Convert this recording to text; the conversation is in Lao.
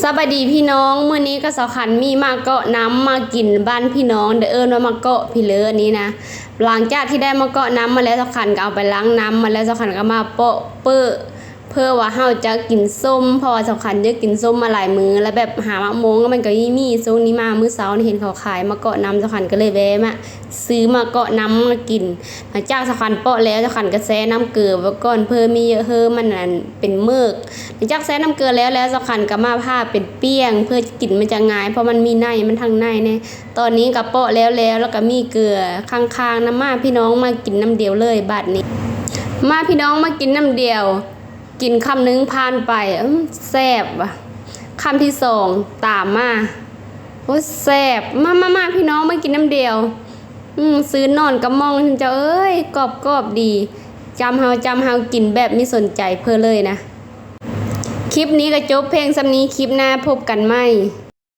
ສະບາຍດີພີ່ນ້ອງ, ມື້ນີ້ກໍສາວຂັນມີມາເກາະນ້ຳມາກິນບ້ານພີ່ນ້ອງ ໄດ້ເອີ້ນວ່າມາເກາະພີ່ເລີນີ້ນະ. ຫຼັງຈາກທີ່ໄດ້ມາເກາະນ້ຳມາແລ້ວ ສາວຂັນກໍເອົາໄປລ້າງນ້ຳມາແລ້ວ ສາວຂັນກໍມາເປາະເປີ້ ເພື່ອວ່າເຮົາຈະກິນສົ້ມ ເພາະວ່າສາວຂັນຢາກກິນສົ້ມມາຫຼາຍມື້ແລ້ວ ແບບຫາໝາກໂມງກໍມັນກໍມີມີ. ຊ່ວງນີ້ມາມື້ເຊົ້ານີ້ເຫັນເຂົາຂາຍມາເກາະນ້ຳ ສາວຂັນກໍເລີຍແວ່ມາ ຊື້ມາເກາະນ້ຳມາກິນ. ຫຼັງຈາກສາວຂັນເປາະແລ້ວ ສາວຂັນກໍແຊ່ນ້ຳເກືອໄວ້ກ່ອນ ເພື່ອມີເຫຍເຫີມັນອັນເປັນເໝິກ. ຫຼັງຈາກແຊ່ນ້ຳເກືອແລ້ວ ແລ້ວສາວຂັນກໍມາຜ່າເປັນປ່ຽງ ເພື່ອກິນມັນຈະງ່າຍ ເພາະມັນມີໃນມັນທາງໃນແນ່. ຕອນນີ້ກໍເປາະແລ້ວແລ້ວ ແລ້ວກໍມີເກືອຂ້າງໆນຳ. ມາພີ່ນ້ອງມາກິນນ້ຳດຽວເລີຍບາດນີ້. ມາພີ່ນ້ອງມາກິນນ້ຳດຽວ. ກິນຄຳໜຶ່ງຜ່ານໄປ ອືມ ແຊບວ່າ. ຄຳທີສອງຕາມມາ ໂອ້ຍ ແຊບ. ມາ ມາ ມາ ພີ່ນ້ອງມາກິນນ້ຳດຽວ. ອືມ ຊືນນອນກະໝ່ອງ ເຈົ້າເອີຍ ກອບໆດີ. ຈຳເຮົາ ຈຳເຮົາ ກິນແບບມີສົນໃຈເພິ່ນເລີຍນະ. ຄລິບນີ້ກໍຈົບພຽງສ່ຳນີ້ ຄລິບໜ້າພົບກັນໃໝ່.